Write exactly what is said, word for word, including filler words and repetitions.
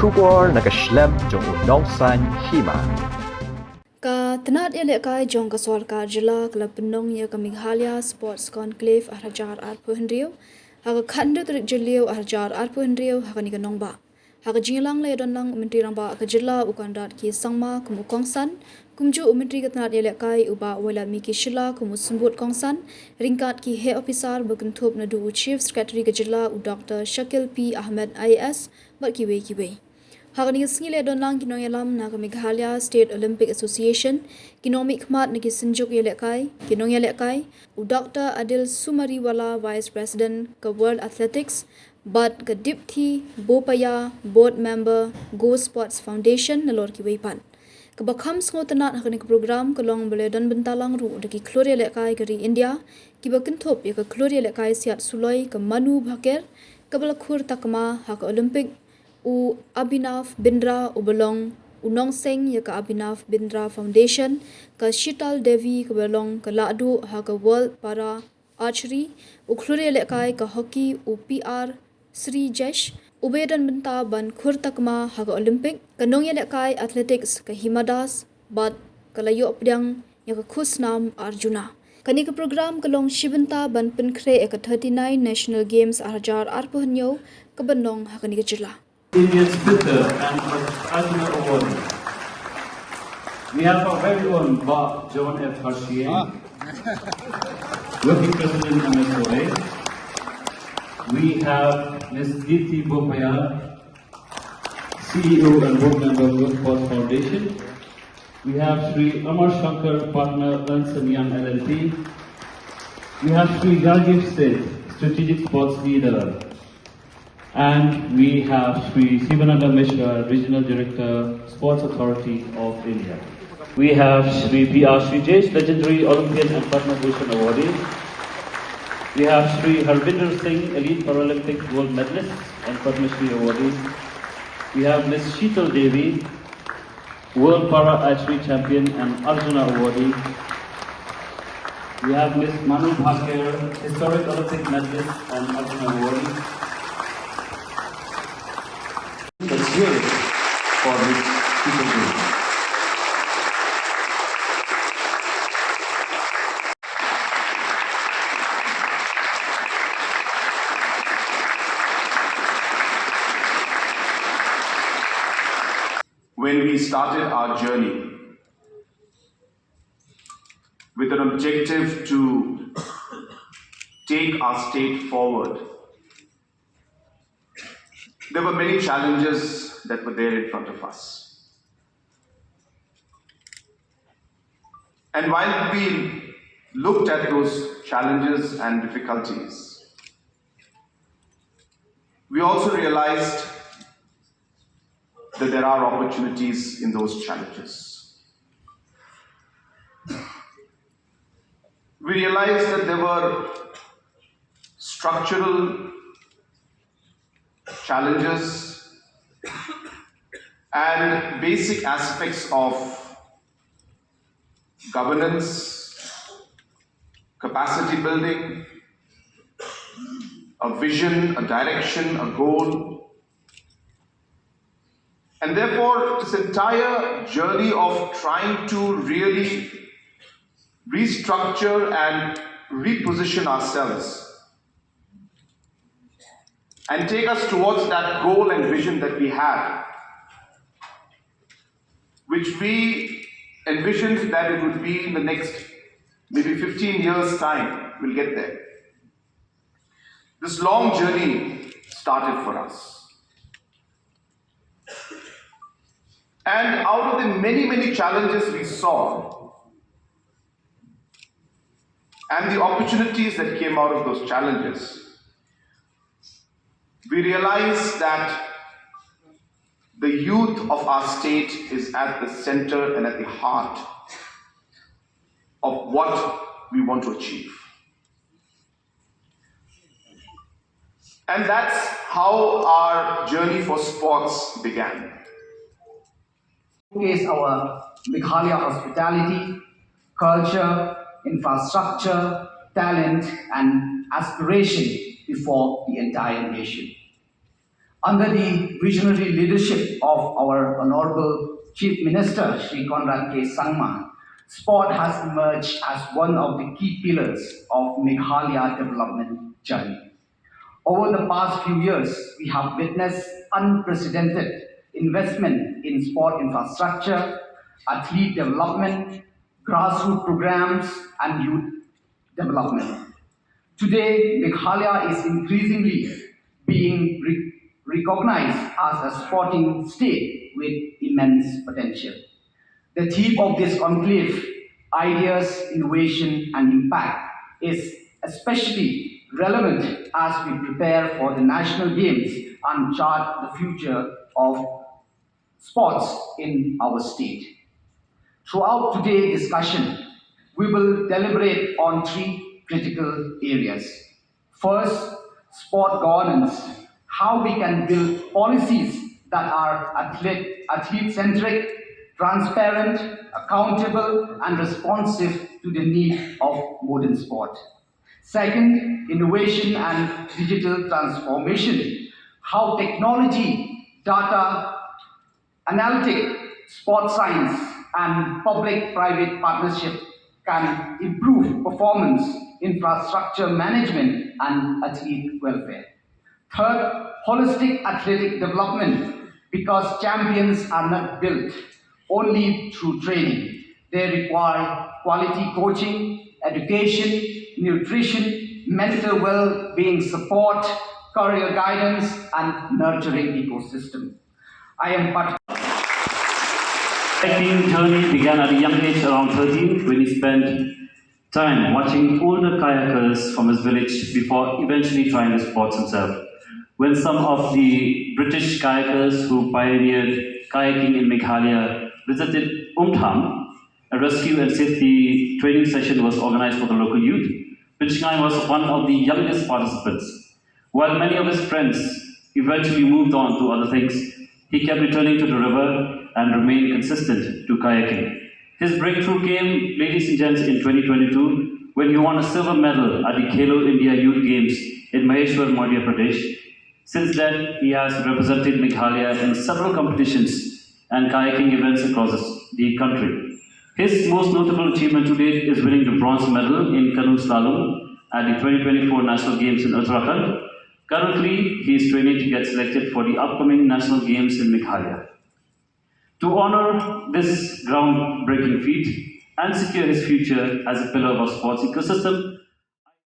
Khubor na ka shlem jong u nongsan hima. Ka tnat ïalehkai jong ka sorkar jylla ka la pynlong ïa ka Meghalaya Sports Conclave arhajar arphew hynriew ha ka khathynriew tarik Jylliew arhajar arphew hynriew ha kane ka nongbah. Ha ka jingïalang la ïadon lang u Myntri Rangbah ka jylla u Conrad K Sangma kum u kongsan, kumjuh u Myntri ka tnat ïalehkai u Bah Wailadmiki Shylla kum u symbud kongsan, ryngkat ki heh ophisar ba kynthup naduh u Chief Secretary ka jylla u Doctor Shakil P Ahmed I A S bad kiwei kiwei. Ha kane ka sngi la ïadon lang ki nongïalam na ka Meghalaya State Olympic Association, ki nongmihkhmat na ki synjuk ïalehkai, ki nongïalehkai, u Doctor Adil Sumariwala, Vice President ka World Athletics, bad ka Dipthi Bopaya, Board Member, Go Sports Foundation, nalor kiwei pat. Kaba kham sngewtynnat ha kane ka program ka long ba la ïadon bynta lang ruh da ki khlur ïalehkai ka ri India, kiba kynthup ïa ka khlur ïalehkai siat suloi ka Manu Bhaker, kaba la khur takma ha ka Olympic, u Abhinav Bindra uba long u nongseng ïa ka Abhinav Bindra Foundation, ka Shital Devi kaba long ka lahduh ha ka World Para Archery, u khlur ïalehkai ka hockey u P R Srijesh, uba ïadon bynta ban khur takma ha ka Olympic, ka nongïalehkai athletics ka Hima Das, bad ka la ïoh pdiang ïa ka khusnam Arjuna. Kane ka program ka long shi bynta ban pynkhreh ïa ka thirty-nine National Games arhajar arphew hynñiew kaban long ha kane ka jylla. Indian Sprinter and Arjuna Award. We have our very own Bah John F Harsien, Working President M S O A. We have Miss Diti Bopaya, C E O and Board Member, Good Sports Foundation. We have Shri Amar Shankar, Partner, Ernst and Young L L P. We have Shri Rajiv Seth, Strategic Sports Leader. And we have Shri Sivananda Mishra, Regional Director, Sports Authority of India. We have Shri P R Srijesh, legendary Olympian and Padma Bhushan awardee. We have Shri Harvinder Singh, elite Paralympic gold medalist and Padma Shri awardee. We have Miss Sheetal Devi, World Para Archery Champion and Arjuna Awardee. We have Miss Manu Bhaker, historic Olympic medalist and Arjuna Awardee. Let's hear it for Miss Sheetal Devi. When we started our journey with an objective to take our state forward, there were many challenges that were there in front of us. And while we looked at those challenges and difficulties, we also realized that there are opportunities in those challenges. We realized that there were structural challenges and basic aspects of governance, capacity building, a vision, a direction, a goal. And therefore, this entire journey of trying to really restructure and reposition ourselves and take us towards that goal and vision that we had, which we envisioned that it would be in the next maybe fifteen years' time, we'll get there. This long journey started for us. And out of the many, many challenges we saw and the opportunities that came out of those challenges, we realized that the youth of our state is at the center and at the heart of what we want to achieve. And that's how our journey for sports began. Showcase our Meghalaya hospitality, culture, infrastructure, talent, and aspiration before the entire nation. Under the visionary leadership of our Honorable Chief Minister, Shri Conrad K Sangma, sport has emerged as one of the key pillars of Meghalaya development journey. Over the past few years, we have witnessed unprecedented investment in sport infrastructure, athlete development, grassroots programs, and youth development. Today, Meghalaya is increasingly being re- recognized as a sporting state with immense potential. The theme of this conclave, Ideas, Innovation, and Impact, is especially relevant as we prepare for the national games and chart the future of sports in our state. Throughout today's discussion, we will deliberate on three critical areas. First, sport governance, how we can build policies that are athlete, athlete-centric, transparent, accountable, and responsive to the need of modern sport. Second, innovation and digital transformation, how technology, data, analytic, sports science, and public-private partnership can improve performance, infrastructure management, and athlete welfare. Third, holistic athletic development, because champions are not built only through training. They require quality coaching, education, nutrition, mental well-being support, career guidance, and nurturing ecosystem. I am part- Kayaking journey began at a young age, around thirteen, when he spent time watching older kayakers from his village before eventually trying the sports himself. When some of the British kayakers who pioneered kayaking in Meghalaya visited Umtham, a rescue and safety training session was organized for the local youth. Pinch Ngai was one of the youngest participants. While many of his friends eventually moved on to other things, he kept returning to the river and remained consistent to kayaking. His breakthrough came, ladies and gents, in twenty twenty-two when he won a silver medal at the Khelo India Youth Games in Maheshwar, Madhya Pradesh. Since then, he has represented Meghalaya in several competitions and kayaking events across the country. His most notable achievement to date is winning the bronze medal in canoe slalom at the twenty twenty-four National Games in Uttarakhand. Currently, he is training to get selected for the upcoming National Games in Meghalaya. To honor this groundbreaking feat and secure his future as a pillar of our sports ecosystem,